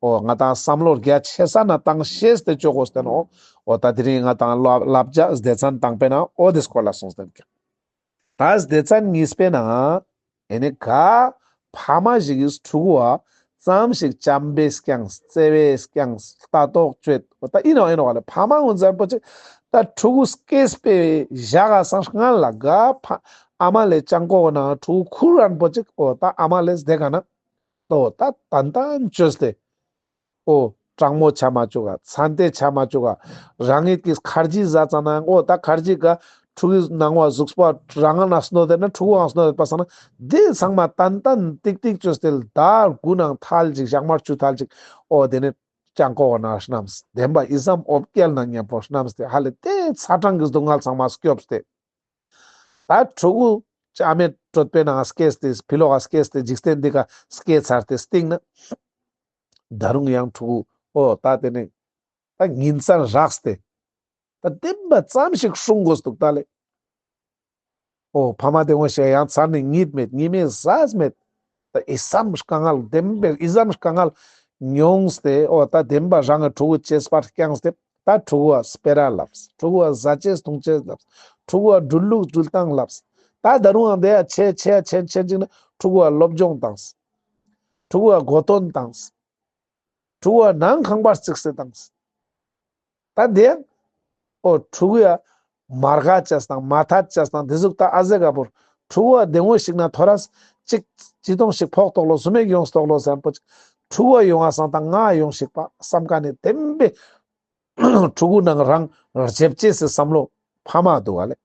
འོ་ང་དང་བསམ་བློ་རྒྱ་ཆེ་ས་ན་བཏང་ཤེས་ཏེ་ཅོ་དགོས་ཏེ་ནོག། འོ་ད་དེ་རིང་ང་དང་བསླབ་བྱ་སྡེ་ཚན་དང་པོའི་ནང་འོ་དེ་སྐོར་ལ་གསུངས་ཏེ་ཀྱག། ད་སྡེ་ཚན་གཉིས་པའི་ནང་ཨེ་ནི་ག་ཕ་མ་ཞིག་གིས་ཕྲུ་གུ་བ་ ཙམ་ཞིག་བྱམས་པས་བསྐྱངས། བརྩེ་བས་བསྐྱངས། ལྟ་རྟོག་བཅོས། འོ་ད་ཨིན་ནོག་ཨིན་ནོག་ལེ། ཕ་མ་གུན་ཟེར་པོ་ཅིག་ད་ཕྲུ་གུ་སྐྱེས་པའི་ཞག་ག་སང་སྔན་ལ་ག་ཕ་ཨ་མ་ལེ་ཅང་ཀོ་ནང་ཕྲུ་གུ་ཁུར་རན་པོ་ཅིག་འོ་ད་ཨ་མ་ལེ་དེ་ག་ན་འོ་ད་ཏན་ཏན་བཅོས་ཏེ། འོ་གྲང་མོ་ཆ་མ་བཅུག་ག། ཚན་ཏེ་ཆ་མ་བཅུག་ག། རང་ཉིད་ཀྱི་ཁར་ཇི་ཟ་ཙ་ན་འོ་ད་ཁར་ཇི་ག་ཕྲུ་གུའི་ནང་བ་གཟུགས་པོ་རང་ང་ན་སྣོད་དེ་ན་ཕྲུ་གུའང་སྣོད་དེ་པ་སང་ན་དེ་ཚང་མ་ཏན་ཏན་ཏིག་ཏིག་བཅོས་ཏེ་ད་དགུ་ནང་ཐལ་ཅིག་ཞག་མར་ཆུ་ཐལ་ཅིག་འོ་དེ་ནི་ཅང་ཀོ་ན་སྣམས། བདེན་པ་ཨི་ཙམ་འོ་བརྒྱལ་ན་མཉམ་པོ་སྣམས་ཏེ་ཧ་ལེ་དེ་ཚ་གྲང་གི་སྡུག་བསྔལ་ཚང་མ་སྐྱོབས་ཏེ། ད་ཕྲུ་གུ་ཨ་མའི་གྲོད་པའི་ནང་སྐྱེས་ཏེ་ཕི་ལོག་ག་སྐྱེས་ཏེ་འཇིག་རྟེན་འདི་ག་སྐྱེས་ཚར་ཏེ་སྟིང་ན་ད་རུང་ཡང་ཕྲུ་གུ་འོ་ད་དེ་ནི་ད་ཉིན་མཚན་རགས་ཏེ་ད་བདེན་པ་ཙམ་ཞིག་སྲུང་དགོས་འདུག་ད་ལེ། འོ་ཕ་མ་དེ་ངོ་ཤེས་ཡང་ཚར་ནི་གཉིད་མེད་ཉི་མའི་ཟས་མེད། ད་ཨི་ཙམ་དཀའ་ངལ་བདེན་པའི་ཨི་ཙམ་དཀའ་ངལ་མྱོང་སྟེ་འོ་ད་བདེན་པ་རང་གི་ཕྲུ་གུ་གཅེས་པར་བསྐྱངས་ཏེ་ད་ཕྲུ་གུ་བ་སྤེ་ར་ལབས། ཕྲུ་གུ་བ་ཟ་ཆས་འཐུང་ཆས་ལབས། ཕྲུ་གུ་བ་འགྲུལ་ལུགས་འགྲུལ་སྟངས་ལབས། ད་ད་རུང་ཡང་དེ་ཡ་ཆེ་ཆེ་ཆེ་ཆེ་ཅིག་ན་ཕྲུ་གུ་བ་སློབ་སྦྱོང་བཏངས། ཕྲུ་གུ་བ་གོ་སྟོན་བཏངས། ཕྲུ་གུ་བ་ནང་ཁང་པར་བརྩིགས་ཏེ་བཏངས། ད་དེ་ཡང་འོ་ཕྲུ་གུ་ཡ་མ་དགའ་ཅེས་དང་མ་ཐད་ཅེས་དང་དེ་ཟུག་ད་ཨ་ཟེ་ག་པོར་ཕྲུ་གུ་བ་དེ་ངོ་ཞིག་ན་ཐོ་རས་ཅིག་ཅི་ཏོང་ཞིག་ཕོག་ཐོག་ལོ་སུ་མེད་ཡོངས་ཐོག་ལོ་ཟེར་པོ་ཅིག་ཕྲུ་གུ་བ་ཡོང་བ་སང་ད་ང་ཡོང་ཞིག་པ་བསམ་ཀ་ནི་བདེན་པའི་ཕྲུ་གུ་ནང་རང་རྗེབ་ཅེས་སི་བསམ་བློ་ཕ་མ་འདུག་ག་ལེ།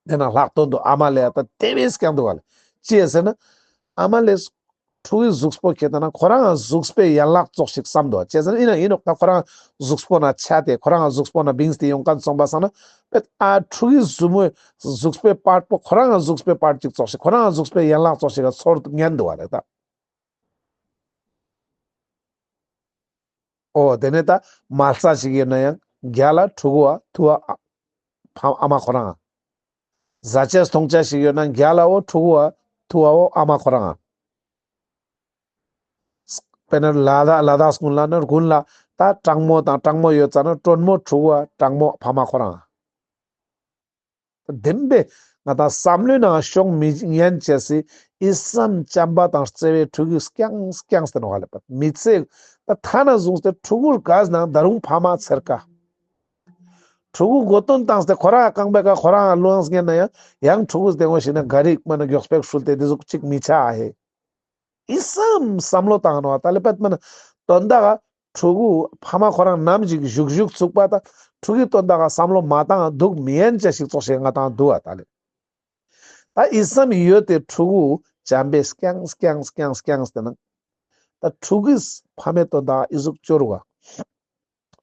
དེ་ན་ལྷག་དོན་དུ་ཨ་མ་ལེ་ད་དེ་བས་ཀྱང་འདུག་ག་ལེ། ཅི་ཡ་ཟེར་ན་ཨ་མ་ལེ་ཕྲུ་གུའི་གཟུགས་པོ་ཁྱེར་ད་ན་ཁོ་རང་གཟུགས་པོའི་ཡན་ལག་ཙོགས་ཤིག་བསམ་འདུག་ག། ཅི་ཡ་ཟེར་ན་ཨིན་ན་ཨིན་ནོག་ད་ཁོ་རང་གཟུགས་པོ་ན་ཆ་སྟེ་ཁོ་རང་གཟུགས་པོ་ན་བིངས་ཏེ་ཡོང་མཁན་སོང་པ་སང་ན་པེ་ཨ་ཕྲུ་གུའི་གཟུགས་མོ་གཟུགས་པོའི་པར་པོ་ཁོ་རང་གཟུགས་པོའི་པར་ཅིག་ཙོགས་ཤིག་ཁོ་རང་གཟུགས་པོའི་ཡན་ལག་ཙོགས་ཤིག་ག་ཚོར་ཉན་འདུག་ག་ལེ་ད། འོ་དེ་ནས་ད་མལ་ས་ཞིག་ཡོད་ན་ཡང་རྒྱ་ལ་ཕྲུ་གུ་བ་ཐུ་བ་ཨ་ཕ་ཨ་མ་ཁོ་རང་། ཟ་ཆས་འཐུང་ཆས་ཞིག་ཡོད་ན་རྒྱ་ལ་འོ་ཕྲུ་གུ་བ་ཐུ་བ་འོ་ཨ་མ་ཁོ་རང་། དཔེར་ན་ལ་དྭགས་ལ་དྭགས་ཀུན་ལ་ནི་དགུན་ལ་ད་གྲང་མོ་དང་གྲང་མོ་ཡོད་ཙ་ན་དྲོན་མོ་ཕྲུ་གུ་བ་གྲང་མོ་ཕ་མ་ཁོ་རང་། བདེན་པའི་ང་དང་བསམ་བློའི་ནང་ཤོང་མི་ཉན་ཅེས་སི་ཨི་ཙམ་བྱམས་པ་དང་བརྩེ་བའི་ཕྲུ་གུ་སྐྱངས་སྐྱངས་ཏེ་ནོག་ལེ་པ། མི་ཚེ་ད་ཐ་ན་བཟུང་སྟེ་ཕྲུ་གུར་དགའ་ནང་ད་རུང་ཕ་མ་ཚེར་ཀ། ཕྲུ་གུ་གོ་སྟོན་བཏང་སྟེ་ཁོ་རང་རྐང་པའི་ཀ་ཁོ་རང་ལོངས་ཉན་ན་ཡང་ཡང་ཕྲུ་གུ་དེ་ངོ་ཞིག་ན་ག་རིག་མ་ན་མགྱོགས་པོ་ཧྲུལ་ཏེ་དེ་ཟུག་ཅིག་མི་ཆ་ཨ་ཧེ། ཨི་ཙམ་བསམ་བློ་བཏང་ནོག་ད་ལེ་པད་མ་ན་དོན་དག་ག་ཕྲུ་གུ་ཕ་མ་ཁོ་རང་ནམ་ཞིག་བཞུགས་བཞུགས་ཚུགས་པ་ད་ཕྲུ་གུའི་དོན་དག་ག་བསམ་བློ་མ་བཏང་འདུག་མི་ཡན་ཅེས་ཤིག་ཙོགས་ཤིག་ང་དང་འདུག་ཨ་ད་ལེ། ད་ཨི་ཙམ་ཡོད་དེ་ཕྲུ་གུ་བྱམས་པས་སྐྱངས་སྐྱངས་སྐྱངས་སྐྱངས་ཏེ་ན་ད་ཕྲུ་གུས་ཕ་མའི་དོན་དག་ཨི་ཟུག་ཅོ་རུག་ག།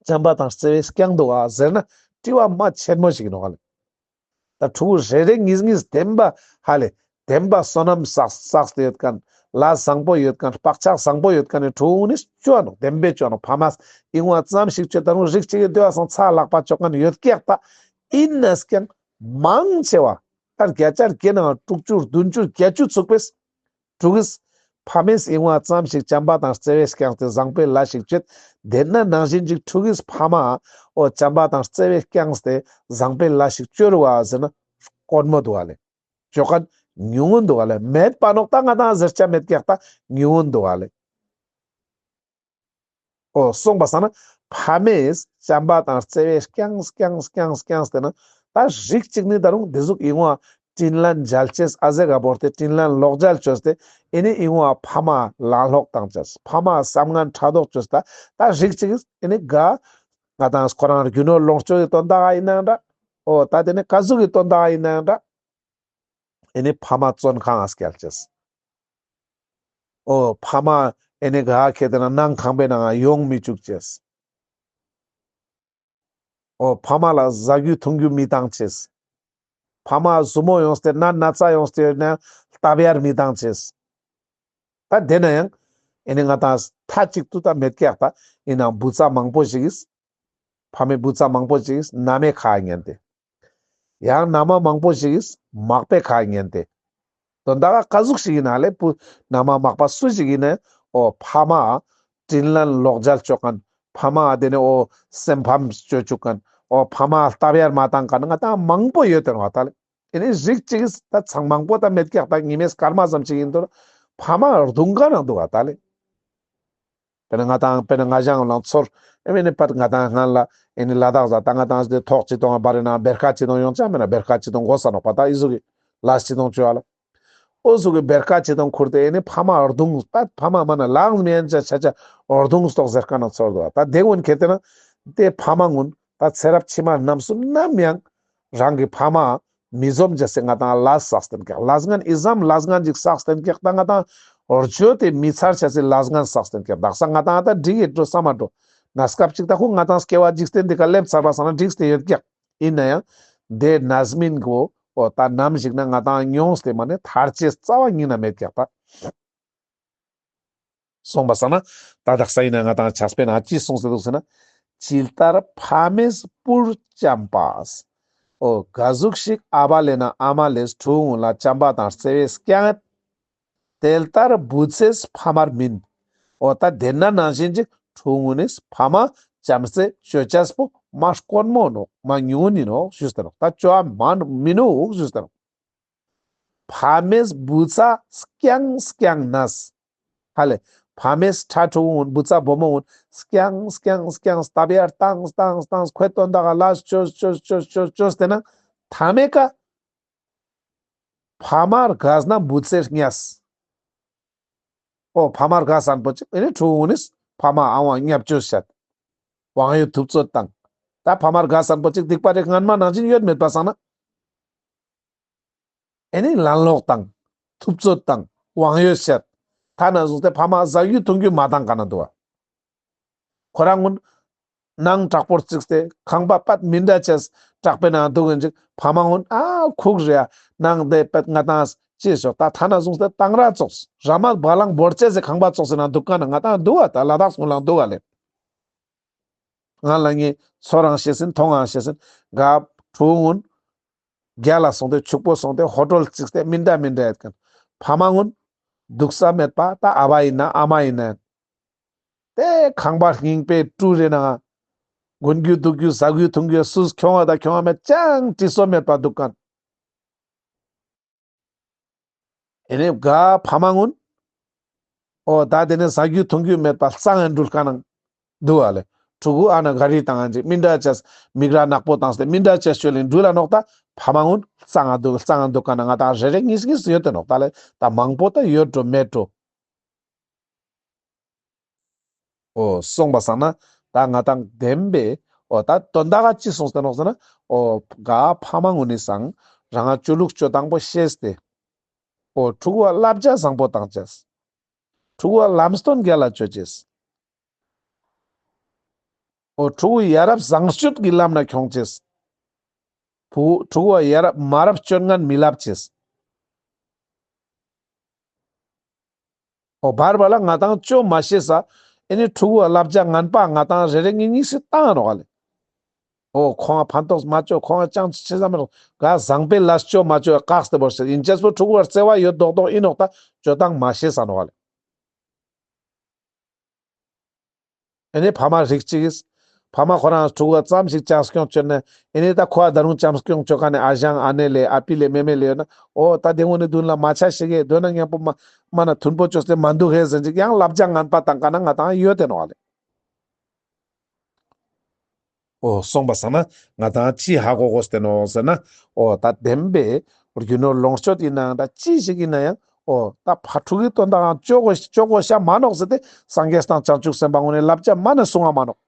བྱམས་པ་དང་བརྩེ་བས་སྐྱངས་འདུག་ག་ཟེར་ན་དྲི་བ་མ་ཆེན་མོ་ཞིག་ཡིན་ནོག་ལེ། ད་ཕྲུ་གུ་རེ་རེ་གཉིས་གཉིས་བདེན་པ་ཧ་ལེ་བདེན་པ་བསོད་ནམས་བསགས་བསགས་ཏེ་ཡོད་མཁན་ལས་བཟང་པོ་ཡོད་མཁན་བག་ཆགས་བཟང་པོ་ཡོད་མཁན་ནི་ཕྲུ་གུ་ནི་ཅོ་ནོག་བདེན་པའི་ཅོ་ནོག་ཕ་མས་ཨིན་བ་ཙམ་ཞིག་ཅོ་ད་རུང་རིགས་གཅིག་གི་སྡེ་བ་སང་ཚ་ལག་པ་ཅོ་མཁན་ཡོད་ཀྱག་ད་ཨིན་ན་སྐྱང་མང་ཆེ་བ་ད་བརྒྱ་ཆ་བརྒྱ་ནང་དྲུག་ཅུ་བདུན་ཅུ་བརྒྱད་ཅུ་ཚུགས་པས། ཕྲུ་གུས་ཕ་མས་ཨིན་བ་ཙམ་ཞིག་བྱམས་པ་དང་བརྩེ་བས་བསྐྱངས་ཏེ་བཟང་པོའི་ལས་ཤིག་ཅོས། དེ་ན་ནང་བཞིན་ཅིག་ཕྲུ་གུས་ཕ་མ་འོ་བྱམས་པ་དང་བརྩེ་བས་བསྐྱངས་ཏེ་བཟང་པོའི་ལས་ཤིག་ཅོ་རུག་ག་ཟེར་ན་དཀོན་མོ་འདུག་ག་ལེ། ཅོ་མཁན་ཉུང་ངུན་འདུག་ག་ལེ། མེད་པ་ནོག་ད་ང་དང་ཟེར་ཆ་མེད་ཀྱག་ད་ཉུང་ངུན་འདུག་ག་ལེ། འོ་སོང་པ་སང་ན་ཕ་མས་བྱམས་པ་དང་བརྩེ་བས་བསྐྱངས་བསྐྱངས་བསྐྱངས་བསྐྱངས་ཏེ་ན་ད་རིགས་གཅིག་ནི་ད་རུང་དེ་ཟུག་ཨིན་བ་དྲིན་ལན་འཇལ་ཅེས་ཨ་ཟེ་ག་བོར་ཏེ་དྲིན་ལན་ལོག་འཇལ་ཅོས་ཏེ་ཨེ་ནི་ཨིན་བ་ཕ་མ་ལ་ལོག་བཏང་ཅེས་ཕ་མ་བསམ་ངན་ཕྲག་དོག་ཅོས་ད་ད་རིགས་གཅིག་ཨེ་ནི་ག་ང་དང་ཁོ་རང་རྒྱུ་ནོར་ལོངས་སྤྱོད་ཀྱི་དོན་དག་ཨིན་ན་འདྲ། འོ་ད་དེ་ནི་ཀ་ཟུག་གི་དོན་དག་ཨིན་ན་འདྲ། ཨེ་ནི་ཕ་མ་བཙོན་ཁང་ང་སྐྱལ་ཅེས། འོ་ཕ་མ་ཨེ་ནི་ག་ཁེ་དེ་ན་ནང་ཁང་པའི་ནང་ཡོང་མི་བཅུག་ཅེས། འོ་ཕ་མ་ལ་ཟ་རྒྱུ་འཐུང་རྒྱུ་མི་བཏང་ཅེས། ཕ་མ་ཟུར་མོ་ཡོངས་ཏེ་ན་ན་ཚ་ཡོངས་ཏེ་ཡོད་ན་ལྟ་བར་མི་བཏང་ཅེས། ད་དེ་ན་ཡང་ཨེ་ནི་ང་དང་མཐའ་གཅིག་ཏུ་ད་མེད་ཀྱག་ད་ཨིན་ན་བུ་ཚ་མང་པོ་ཞིག་གིས་ཕ་མའི་བུ་ཚ་མང་པོ་ཞིག་གིས་མནའ་མའི་ཁ་ཉན་ཏེ། ཡང་མནའ་མ་མང་པོ་ཞིག་གིས་མག་པའི་ཁ་ཉན་ཏེ། དོན་དག་ཀ་ཟུག་ཞིག་ཡིན་ན་ལེ་བུ་མནའ་མ་མག་པ་སུ་ཞིག་ཡིན་ན་འོ་ཕ་མ་དྲིན་ལན་ལོག་འཇལ་ཅོ་མཁན་ཕ་མ་དེ་ནི་འོ་སེམས་ཕམ་ཅོ་བཅུག་མཁན་འོ་ཕ་མ་ལྟ་བར་མ་བཏང་མཁན་ང་དང་མང་པོ་ཡོད་དེ་ནོག་ད་ལེ། ཨེ་ནི་རིགས་གཅིག་གིས་ད་ཚང་མང་པོ་ད་མེད་ཀྱག་ད་ཉི་མའི་སྐར་མ་ཙམ་ཞིག་ཡིན་དོ། ཕ་མ་རྡུང་ཀ་ན་འདུག་ག་ད་ལེ། དཔེར་ན་ང་དང་དཔེར་ན་ང་ཞང་ལང་ཚོར་ཨེ་མེ་ནི་པད་ང་དང་སྔན་ལ་ཨེ་ནི་ལ་དྭགས་ཟ་ད་ང་དང་སྟེ་ཐོག་ཅི་དང་བར་ན་བེར་ཁ་ཅི་དང་ཡོང་ཅ་མེ་ན་བེར་ཁ་ཅི་དང་གོ་ས་ནོག་པ། ད་ཨི་ཟུག་གི་ལས་ཅི་དང་ཅོ་ཨ་ལ། འོ་ཟུག་གི་བེར་ཁ་ཅི་དང་ཁུར་ཏེ་ཨེ་ནི་ཕ་མ་རྡུང་པད་ཕ་མ་མ་ན་ལངས་མེན་ཅ་ཆ་ཆ་རྡུང་སྟོག་ཟེར་ཀ་ན་ཚོར་འདུག་པ། ད་དེ་ཀུན་ཁེ་ཏེ་ན་དེ་ཕ་མ་ཀུན་ད་ཚེ་རབས་ཕྱི་མ་རྣམ་གསུམ་ནམ་ཡང་རང་གི་ཕ་མ་མི་འཛོམས་ཅེས་སི་ང་དང་ལས་བསགས་ཏེན་ཀྱག། ལས་ངན་ཨི་ཙམ་ལས་ངན་ཅིག་བསགས་ཏེན་ཀྱག། ད་ང་དང་འོར་ཆོས་དེ་མི་ཚར་ཅེས་སི་ལས་ངན་བསགས་ཏེན་ཀྱག། དག་ས་ང་དང་ད་འགྲིག་ཡེ་འགྲོ་ས་མ་འགྲོ། གནས་སྐབས་ཅིག་ད་ཁོ་ང་དང་སྐྱེ་བ་འཇིག་རྟེན་འདི་ཀ་སླེབས་ཚར་བ་སང་ན་འགྲིག་སྟེ་ཡོད་ཀྱག། ཡིན་ན་ཡང་དེ་རྣམ་སྨིན་གོ་འོ་ད་ནམ་ཞིག་ན་ང་དང་མྱོང་སྟེ་མ་ནེ་ཐར་ཅེས་རྩ་བ་ཉིད་ན་མེད་ཀྱག་པ། སོང་པ་སང་ན་ད་དག་ས་ཡིན་ན་ང་དང་ཆགས་པའི་ནང་ཅི་གསུངས་ཏེ་འདུག་ཟེར་ན། ཇི་ལྟར་ཕ་མས་བུར་བྱམས་པ། འོ་ག་ཟུག་ཞིག་ཨ་བ་ལེ་ན་ཨ་མ་ལེས་ཕྲུ་གུ་ལ་བྱམས་པ་དང་བརྩེ་བས་བསྐྱངས། དེ་ལྟར་བུ་ཚས་ཕ་མར་སྨིན། འོ་ད་དེ་ན་ནང་བཞིན་ཅིག་ཕྲུ་གུ་ནི་ཕ་མ་བྱམས་བརྩེ་ཅོ་ཅེས་པོ་མ་དཀོན་མོ་ནོག། མ་ཉུང་ངུན་ནོག་ཞུས་ཏེ་ནོག། ད་ཅོ་མ་མི་ནོག་ཞུས་ཏེ་ནོག། ཕ་མས་བུ་ཚ་བསྐྱངས་བསྐྱངས་ནས། ཧ་ལེ། ཕ་མས་ཕྲུ་གུ་ཀུན་བུ་ཚ་བུ་མོ་ཀུན་བསྐྱངས་བསྐྱངས་བསྐྱངས་ལྟ་བ་ཡར་བཏང་བཏང་བཏང་ཁོའི་དོན་དག་ལ་ཅོས་ཅོས་ཅོས་ཅོས་ཏེ་ན་མཐའ་མའི་ཀ་ཕ་མ་རྒས་ན་བུ་ཚའི་གཉེས། འོ་ཕ་མ་རྒས་སན་པོ་ཅིག་ཨེ་ནི་ཕྲུ་གུ་ནི་ཕ་མ་ཨ་བ་བརྙས་བཅོས་བཤད། དབང་ཡོད་ཐུབ་ཚོད་བཏང་། ད་ཕ་མ་རྒས་སན་པོ་ཅིག་སྡིག་པ་རེ་སྔན་མ་ནང་བཞིན་ཡོད་མེད་པ་སང་ན། ཨེ་ནི་ལན་ལོག་བཏང་། ཐུབ་ཚོད་བཏང་། དབང་ཡོད་བཤད། ཐ་ན་བཟུང་སྟེ་ཕ་མ་ཟ་རྒྱུ་འཐུང་རྒྱུ་མ་བཏང་ཀ་ན་འདུག་བ། ཁོ་རང་ཀུན་ནང་དྲག་པོར་བརྩིགས་ཏེ་ཁང་པ་པད་མི་འདྲ་ཅེས་དྲག་པོའི་ནང་འདུག་ཡིན་ཅིག་ཕ་མ་ཀུན་ཨ་ཁུག་རེ་ཨ་ནང་དེ་པད་ང་དང་ཅི་ཞོག་ད་ཐ་ན་བཟུང་སྟེ་བཏང་ར་ཙོགས་ར་མ་བ་ལང་བོར་ཅེས་སི་ཁང་པ་ཙོགས་སི་ནང་འདུག་ཀ་ན་ང་དང་འདུག་བ། ད་ལ་དྭགས་སུ་ལང་འདུག་བ་ལེ། ང་ལ་ངའི་ཚོར་རང་ཤེས་ཡིན་མཐོང་རང་ཤེས་ཡིན། ག་ཕྲུ་གུ་ཀུན་རྒྱ་ལ་སོང་སྟེ་ཕྱུག་པོ་སོང་སྟེ་ཧོ་ཊལ་བརྩིགས་ཏེ་མི་འདྲ་མི་འདྲ་ཡོད་མཁན། ཕ་མ་ཀུན་འདུག་ས་མེད་པ་ད་ཨ་བ་ཡིན་ན་ཨ་མ་ཡིན་ན་ཡང་དེ་ཁང་པ་རྙིང་པའི་ཀྲུ་རེ་ནང་གོན་རྒྱུ་འདུག་རྒྱུ་ཟ་རྒྱུ་འཐུང་རྒྱུ་སུས་ཁྱོང་བ་ད་ཁྱོང་བ་མེད་ཅང་དྲི་སོ་མེད་པ་འདུག་མཁན། ཨེ་ནི་ག་ཕ་མ་ཀུན་འོ་ད་དེ་ནས་ཟ་རྒྱུ་འཐུང་རྒྱུ་མེད་པ་གཙང་ངེ་འགྲུལ་ཀ་ནང་འདུག་བ་ལེ། ཕྲུ་གུ་ཨ་ན་ག་རི་བཏང་ཨ་ཅིག་མི་འདྲ་ཅེས་མིག་ར་ནག་པོ་བཏང་སྟེ་མི་འདྲ་ཅེས་ཅོ་ལིན་འགྲུལ་ལ་ནོག། ད་ཕ་མ་ཀུན་གཙང་ང་འདུག་གཙང་ང་འདུག་ཀ་ན་ང་དང་རེ་རེ་གཉིས་གཉིས་ཡོད་དེ་ནོག། ད་ལེ་ད་མང་པོ་ད་ཡོད་འགྲོ་མེད་འགྲོ། འོ་སོང་པ་སང་ན་ད་ང་དང་བདེན་པའི་འོ་ད་དོན་དག་ག་ཅི་གསུངས་ཏེ་ནོག་ཟེར་ན། འོ་ག་ཕ་མ་ཀུན་ནི་སང་རང་ང་ཅོ་ལུགས་ཅོ་སྟངས་པོ་ཤེས་ཏེ་འོ་ཕྲུ་གུ་བ་བསླབ་བྱ་བཟང་པོ་བཏང་ཅེས། ཕྲུ་གུ་བ་ལམ་སྟོན་རྒྱལ་ལ་ཅོ་ཅེས། འོ་ཕྲུ་གུ་ཡ་རབས་བཟང་སྤྱོད་ཀྱི་ལམ་ན་ཁྱོང་ཅེས། ཕྲུ་གུ་བ་ཡ་རབས་མ་རབས་སྤྱོད་ངན་མི་ལབ་ཅེས། འོ་བར་བར་ལ་ང་དང་ཅོ་མ་ཤེས་ས་ཨེ་ནི་ཕྲུ་གུ་བ་བསླབ་བྱ་ངན་པ་ང་དང་རེ་རེ་གཉིས་གཉིས་སི་བཏང་ནོག་ལེ། འོ་ཁོང་ང་ཕན་ཐོགས་མ་ཅོ་ཁོང་ང་ཅང་ཅི་ཆེ་ས་མི་རོགས་ག་བཟང་པའི་ལས་ཅོ་མ་ཅོ་བཀག་སྟེ་བོར་ཤེས་ཡིན་ཅེས་པོ་ཕྲུ་གུ་བར་བརྩེ་བ་ཡོད་མདོག་མདོག་ཡིན་ནོག། ད་ཅོ་སྟངས་མ་ཤེས་ས་ནོག་ལེ། ཨེ་ནི་ཕ་མ་རིགས་གཅིག་གིས་ཕ་མ་ཁོ་རང་ཕྲུ་གུ་ཙམ་ཞིག་བྱམས་སྐྱོང་ཅོ་ན་ཨེ་ནི་ད་ཁོ་ཨ་ད་རུང་བྱམས་སྐྱོང་ཅོ་མཁན་ནི་ཨ་ཞང་ཨ་ནེ་ལེ་ཨ་པི་ལེ་མེ་མེ་ལེ་ཡོད་ན། འོ་ད་དེ་ཀུན་ནི་མདུན་ལ་མ་ཆ་ཤེས་གི་དོན་ན་མཉམ་པོ་མ་མ་ན་མཐུན་པོ་ཅོས་ཏེ་མ་འདུག་ཧེ་ཟེར་ཅིག་ཡང་བསླབ་བྱ་ངན་པ་བཏང་ཀ་ན་ང་དང་ཡོད་དེ་ནོག་ལེ། འོ་སོང་པ་སང་ན་ང་དང་ཅི་ཧ་གོ་དགོས་ཏེ་ནོག་ཟེར་ན། འོ་ད་བདེན་པའི་རྒྱུ་ནོར་ལོངས་སྤྱོད་ཡིན་ནའང་ད་ཅི་ཞིག་ཡིན་ན་ཡང་འོ་ད་ཕ་ཕྲུ་གུའི་དོན་དག་ཅོ་དགོས་ཅོ་དགོས་ཤ་མ་ནོག་ཟེར་ཏེ་སངས་རྒྱས་དང་བྱང་ཆུབ་སེམས་དཔའ་ཀུན་ནི་བསླབ་བྱ་མ་ནེ་གསུང་བ་མ་ནོག།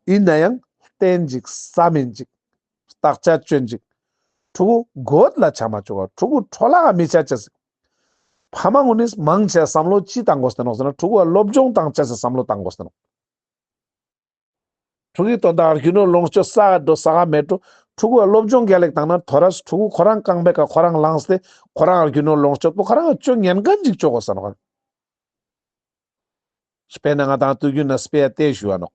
ཡིན་ན་ཡང་བསྟེན་ཅིག་བསམ་ཡིན་ཅིག་བརྟག་དཔྱད་ཅོ་ཡིན་ཅིག། ཕྲུ་གུ་གོད་ལ་ཆ་མ་ཅོ་བ་ཕྲུ་གུ་འཕྲོ་བརླག་མི་ཆ་ཅེས། ཕ་མ་ཀུན་ནི་མང་ཆེ་བསམ་བློ་ཅི་བཏང་དགོས་ཏེ་ནོག་ཟེར་ན་ཕྲུ་གུ་བ་སློབ་སྦྱོང་བཏང་ཅེས་སི་བསམ་བློ་བཏང་དགོས་ཏེ་ནོག། ཕྲུ་གུའི་དོན་དག་རྒྱུ་ནོར་ལོངས་སྤྱོད་བསགས་འགྲོ་བསགས་མེད་འགྲོ། ཕྲུ་གུ་ལ་སློབ་སྦྱོང་རྒྱལ་ལ་བཏང་ན་ཐོ་རས་ཕྲུ་གུ་ཁོ་རང་རྐང་པའི་ཀ་ཁོ་རང་ལངས་ཏེ་ཁོ་རང་རྒྱུ་ནོར་ལོངས་སྤྱོད་པོ་ཁོ་རང་ཅོ་ཉན་མཁན་ཅིག་ཅོ་དགོས་ས་ནོག། དཔེར་ན་ང་དང་དུས་རྒྱུན་ན་དཔེ་ཡ་ཏེ་ཞུ་བ་ནོག།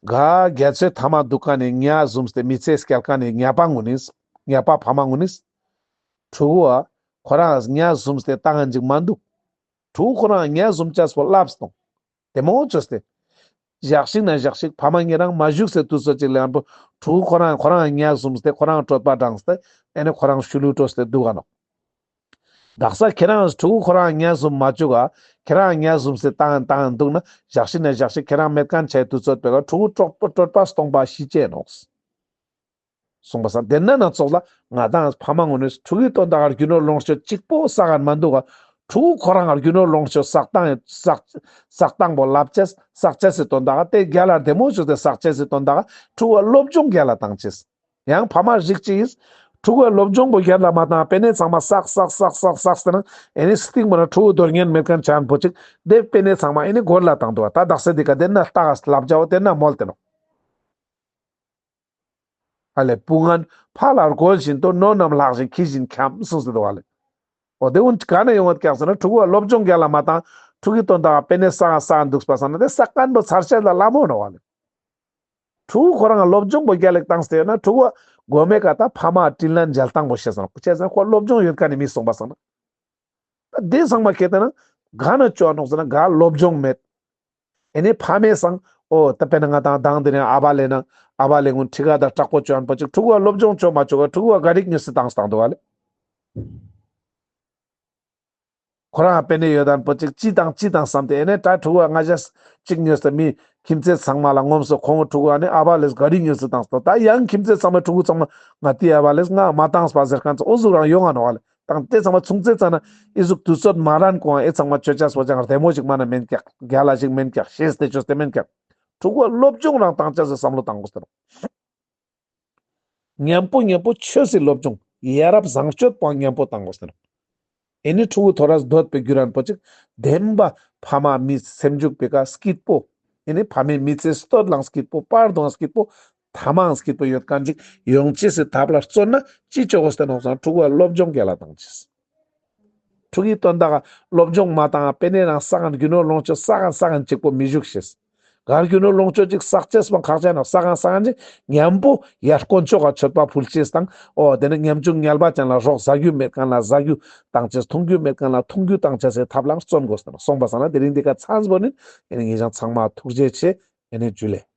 ག་རྒྱ་མཚོའི་མཐའ་མ་འདུག་མཁན་ནི་ཉ་བཟུམས་ཏེ་མི་ཚེ་སྐྱེལ་མཁན་ནི་ཉ་པ་ཀུན་ནི་ཉ་པ་ཕ་མ་ཀུན་ནི་ཕྲུ་གུ་བ་ཁོ་རང་ཉ་བཟུམས་ཏེ་བཏང་ངན་ཅིག་མ་འདུག། ཕྲུ་གུ་ཁོ་རང་ཉ་བཟུམ་ཅེས་པོ་ལབ་སྟོང་། དེ་མོ་ཅོས་ཏེ། ཞག་ཞིག་ན་ཞག་ཞིག་ཕ་མ་ཉེ་རང་མ་བཞུགས་སའི་དུས་ཚོད་ཅིག་ལ་ཡང་པོ་ཕྲུ་གུ་ཁོ་རང་ཁོ་རང་ཉ་བཟུམས་ཏེ་ཁོ་རང་གྲོད་པ་འགྲངས་ཏེ་ཨེ་ནི་ཁོ་རང་ཤུལ་ལུས་འགྲོ་སྟེ་འདུག་ག་ནོག། དག་ས་ཁྱེད་རང་ཕྲུ་གུ་ཁོ་རང་ཉལ་ཟུམ་མ་བཅུག་ག། ཁྱེད་རང་ཉལ་ཟུམ་སེ་བཏང་བཏང་འདུག་ན་ཞག་ཤིག་ན་ཞག་ཤིག་ཁྱེད་རང་མེད་མཁན་ཆ་དུས་ཚོད་པེ་ག་ཕྲུ་གུ་གྲོད་པ་གྲོད་པ་སྟོང་པ་ཤི་ཅེས་ནོག། གསུངས་པ་སང་དེ་ན་ན་ཚོགས་ལ་ང་དང་ཕ་མ་ངོ་ནས་ཕྲུ་གུའི་དོན་དག་ག་རྒྱུ་ནོར་ལོངས་སྤྱོད་གཅིག་པོ་བསགས་མཁན་མ་འདུག་ག། ཕྲུ་གུ་ཁོ་རང་ག་རྒྱུ་ནོར་ལོངས་སྤྱོད་བསགས་སྟངས་བསགས་བསགས་སྟངས་པོ་ལབ་ཅེས་བསགས་ཅེས་སི་དོན་དག་ག་དེ་རྒྱལ་ལ་བདེ་མོ་བཅོས་ཏེ་བསགས་ཅེས་སི་དོན་དག་ག་ཕྲུ་གུ་སློབ་སྦྱོང་རྒྱལ་ལ་བཏང་ཅེས། ཡང་ཕ་མ་རིགས་གཅིག་ཡིན། ཕྲུ་གུ་སློབ་སྦྱོང་པོ་རྒྱལ་ལ་མ་བཏང་པེ་ནེ་ཚང་མ་བསགས་བསགས་བསགས་བསགས་ཏེ་ན་ཨེ་ནི་སྟིང་མ་ན་ཕྲུ་གུ་དོར་ཉན་མེད་མཁན་ཆ་མཁན་པོ་ཅིག་དེ་པེ་ནེ་ཚང་མ་ཨེ་ནི་སྒོར་ལ་བཏང་འདུག་ག། ད་དག་ས་འདི་ག་དེ་ན་ལྟ་ག་ལབ་བྱའོ་དེ་ན་མོལ་ཏེ་ནོག། ཨ་ལེ་བུ་ངན་ཕ་ལ་རྒོལ་བཞིན་དུ་ནོར་རྣམས་ལྷག་བཞིན་ཁྱི་བཞིན་འཁྱམས་གསུངས་ཏེ་འདུག་ཨ་ལེ། འོ་དེ་འུན་ག་ནས་ཡོང་བ་ཀྱག་ཟེར་ན་ཕྲུ་གུ་སློབ་སྦྱོང་རྒྱལ་ལ་མ་བཏང་ཕྲུ་གུའི་དོན་དག་ག་པེ་ནེ་བསགས་བསགས་འདུག་པ་སང་ན་དེ་བསགས་མཁན་པོ་ཚར་ཆད་ལ་ལ་མོ་ནོག་ཨ་ལེ། ཕྲུ་གུ་ཁོ་རང་སློབ་སྦྱོང་པོ་རྒྱལ་ལ་བཏང་སྟེ་ཡོད་ན་ཕྲུ་གུ་གོ་མེ་ཀ་ད་ཕ་མ་དྲིན་ལན་འཇལ་སྟངས་པོ་ཤེས་ས་ནོག། ཅི་ཟེར་ན་ཁོ་སློབ་སྦྱོང་ཡོད་མཁན་ནི་མི་སོང་པ་སང་ན། ད་དེ་ཚང་མ་ཁྱེད་ལྟ་ན་ག་ན་བཅོ་ནོག་ཟེར་ན་ག་སློབ་སྦྱོང་མེད། ཨེ་ནི་ཕ་མའི་སང་འོ་ད་དཔེར་ན་ང་དང་དང་དེ་ནས་ཨ་བ་ལེ་ན་ཨ་བ་ལེ་ངུན་ཁྲི་ཀ་དང་དྲག་པོ་བཅོ་ཡན་པོ་ཅིག་ཕྲུ་གུ་སློབ་སྦྱོང་བཅོ་མ་བཅོ་ག་ཕྲུ་གུ་ག་རིག་ཉུས་སེ་བཏང་བཏང་འདུག་ཨ་ལེ། ཁོ་རང་པེ་ནེ་ཡོད་དན་པོ་ཅིག་ཅི་དང་ཅི་དང་བསམ་སྟེ་ཨེ་ནེ་ད་ཕྲུ་གུ་ང་ཞ་ཅིག་ཉོས་ཏེ་མི་ཁྱིམ་མཚེས་ཚང་མ་ལ་ངོམས་སོ་ཁོང་ཕྲུ་གུ་ཨ་ནི་ཨ་བ་ལེས་ག་རིག་ཉུས་སེ་བཏང་སྟེ་ད་ཡང་ཁྱིམ་མཚེས་ཚང་མའི་ཕྲུ་གུ་ཚང་མ་ང་ཏི་ཨ་བ་ལེས་ང་མ་བཏང་སྤ་ཟེར་མཁན་ཚོ་འོ་ཟུག་རང་ཡོང་ང་ནོག་ཨ་ལེ། དང་དེ་ཚང་མ་ཆུང་ཙེ་ཙ་ན་ཨི་ཟུག་དུས་ཚོད་མ་རན་གོང་ཨེ་ཚང་མ་ཆོས་ཆས་པོ་ཅང་རྡེ་མོ་ཞིག་མ་ན་མེན་ཀྱག། རྒྱལ་ལ་ཞིག་མེན་ཀྱག། ཤེས་ཏེ་ཆོས་ཏེ་མེན་ཀྱག། ཕྲུ་གུ་སློབ་སྦྱོང་རང་བཏང་ཆ་སེ་བསམ་བློ་བཏང་དགོས་ཏེ་ནོག། མཉམ་པོ་མཉམ་པོ་ཆོས་སི་སློབ་སྦྱོང་ཡ་རབས་བཟང་སྤྱོད་པོ་མཉམ་པོ་བཏང་དགོས་ཏེ་ནོག། ཨེ་ནི་ཕྲུ་གུ་ཐོ་རས་འདོད་པའི་རྒྱུ་རན་པོ་ཅིག་བདེན་པ་ཕ་མ་མི་སེམས་འཇུག་པའི་ཀ་སྐྱིད་པོ། ཨེ་ནི་ཕ་མའི་མི་ཚེ་སྟོད་ལའང་སྐྱིད་པོ་བར་དོའང་སྐྱིད་པོ་ཐ་མའང་སྐྱིད་པོ་ཡོད་མཁན་ཅིག་ཡོང་ཅེས་སི་ཐབས་ལ་བརྩོན་ན་ཅི་ཆོག་གོ་སྟེ་ནོག་ཟེར་ན་ཕྲུ་གུ་སློབ་སྦྱོང་རྒྱལ་ལ་བཏང་ཅེས། ཕྲུ་གུའི་དོན་དག་སློབ་སྦྱོང་མ་བཏང་པེ་ནེ་རང་བསགས་མཁན་རྒྱུ་ནོར་ལོངས་སྤྱོད་བསགས་མཁན་བསགས་མཁན་གཅིག་པོ་མི་བཞུགས་ཤེས། ག་རྒྱུ་ནོར་ལོངས་སྤྱོད་ཅིག་བསགས་ཅེས་པོ་ཁག་ཅན་ནོག། བསགས་མཁན་བསགས་མཁན་ཅིག་མཉམ་པོ་ཡར་དཀོན་མཆོག་ག་མཆོད་པ་ཕུལ་ཅེས་དང་འོ་དེ་ནི་ཉམ་ཆུང་ངལ་བ་ཅན་ལ་རོགས་ཟ་རྒྱུ་མེད་མཁན་ལ་ཟ་རྒྱུ་བཏང་ཅེས་འཐུང་རྒྱུ་མེད་མཁན་ལ་འཐུང་རྒྱུ་བཏང་ཅེས་སི་ཐབས་ལའང་བརྩོན་དགོས་ཟེར་ནོག། སོང་པ་སང་ན་དེ་རིང་འདི་ཀ་ཚང་པོ་ནི་ཨེ་ནི་ངེད་ཅག་ཚང་མ་ཐུགས་རྗེ་ཆེ། ཨེ་ནི་ཇུ་ལེ།